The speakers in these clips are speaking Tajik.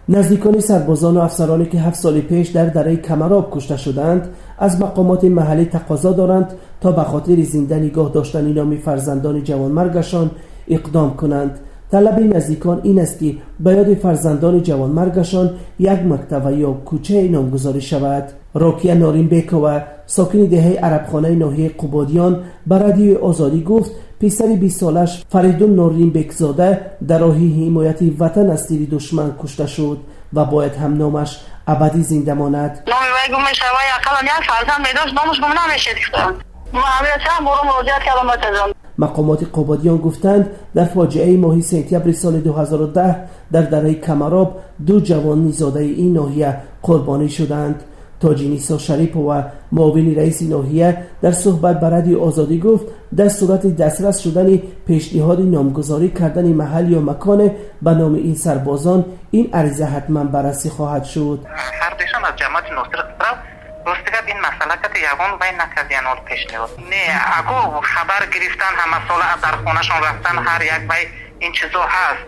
Наздикони сарбозону афсароне, ки 7 соли пеш дар дараи Камароб кушта шуданд, аз мақомоти маҳаллӣ тақозо доранд, то ба хотири зинда нигоҳ доштани номи фарзандони ҷавонмаргашон иқдом кунанд. Талаби наздикон ин аст, ки ба ёди фарзандони ҷавонмаргашон як мактаб ва ё кӯчае номгузорӣ шавад. Рокия Норинбекова, сокини деҳаи Арабхонаи ноҳияи Қубодиён, ба Радиои Озодӣ гуфт, писари 20-солаш Фаридун Норинбекзода дар роҳи ҳимояти ватан аз тири душман кушта шуд ва бояд ҳам номаш абадӣ зинда монад. Номи вай гум мешавад. Вай ақаллан як фарзанд медошт, номаш гум намешед, гуфтам. Ман ҳамина чанд бора муроҷиат кардам ба тазон. Мақомоти Қубодиён гуфтанд, дар фоҷиаи моҳи сентябри соли 2010 дар дараи Камароб ду ҷавони зодаи ин ноҳия қурбонӣ шуданд. Тоҷинисо Шарипова, муовини раиси ноҳия, дар суҳбат ба Радиои Озодӣ гуфт, дар сурати дастрас шудани пешниҳоди номгузорӣ кардани маҳал ё маконе ба номи ин сарбозон, ин ариза ҳатман баррасӣ хоҳад шуд. Ҳардуяшон аз ҷамоати Носир Хусрав. Рости гап, ин масъала кати ягон вай накардиян ол пешниҳод. Не, аго хабар гирифтан, ҳамасола дар хонашон рафтан, ҳар як вай ин чизо ҳаст,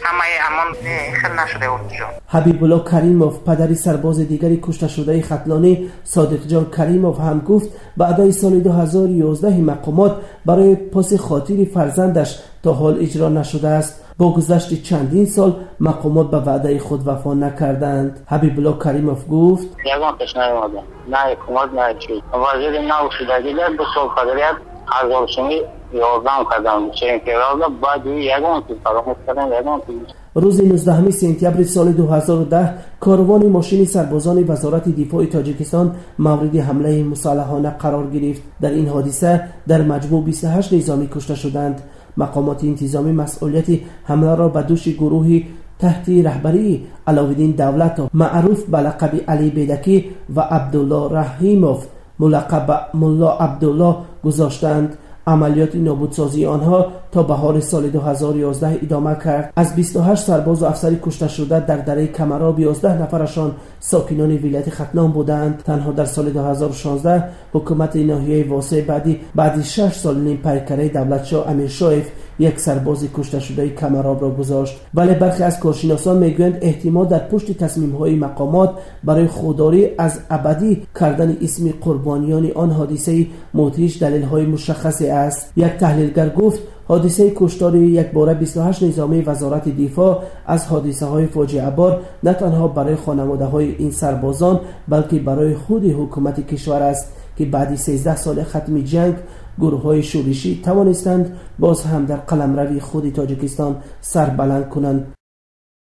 ҳамаи амон не, хел нашуда ҷон. Ҳабибулло Каримов, падари сарбози дигари кушташудаи хатлонӣ Содиқҷон Каримов, ҳам гуфт, ваъдаи соли 2011 мақомот барои поси хотири фарзандаш то ҳол иҷро нашудааст. Бо гузашти чандин сол мақомот ба ваъдаи худ вафо накарданд. Ҳабибулло Каримов гуфт: Ягон пеш наомада, на ҳукумат, на чӣ. Вазири нав шудагида 2 сол падарият 1000 сумӣ ёрдам кардам февралда, баъди ягон чиз фаромӯш кардам, ягон чиз. Рӯзи 19 сентябри соли 2010 корвони мошини сарбозони Вазорати дифои Тоҷикистон мавриди ҳамлаи мусаллаҳона қарор гирифт. Дар ин ҳодиса дар маҷмӯъ 28 низомӣ кушта шуданд. Мақомоти интизомӣ масъулияти ҳамларо ба дӯши гурӯҳи таҳти раҳбарии Аловиддин Давлатов, маъруф ба лақаби Али Бедакӣ, ва Абдулло Раҳимов, мулаққаб ба Мулло Абдулло, гузоштанд. Амалиёти нобудсозии онҳо то баҳори соли 2011 идома кард. Аз 28 сарбозу афсари кушташуда дар дараи Камароб 11 нафарашон сокинони вилояти Хатлон буданд. Танҳо дар соли 2016 ҳукумати ноҳияи Восеъ баъди 6 соли ним пайкараи Давлатшоҳ Амиршоев, як сарбози кушташудаи Камаробро, гузошт. Вале бархе аз коршиносон мегӯянд, эҳтимол дар пушти тасмимҳои мақомот барои худдорӣ аз абадӣ кардани исми қурбониёни он ҳодисаи мудҳиш далелҳои мушаххасе аст. Як таҳлилгар гуфт, ҳодисаи куштори якбора 28 низомии Вазорати дифоъ аз ҳодисаҳои фоҷиабор на танҳо барои хонаводаҳои ин сарбозон, балки барои худи ҳукумати кишвар аст, ки баъди 13 соли хатми ҷанг гурӯҳҳои шӯришӣ тавонистанд боз ҳам дар қаламрави худи Тоҷикистон сарбаланд кунанд.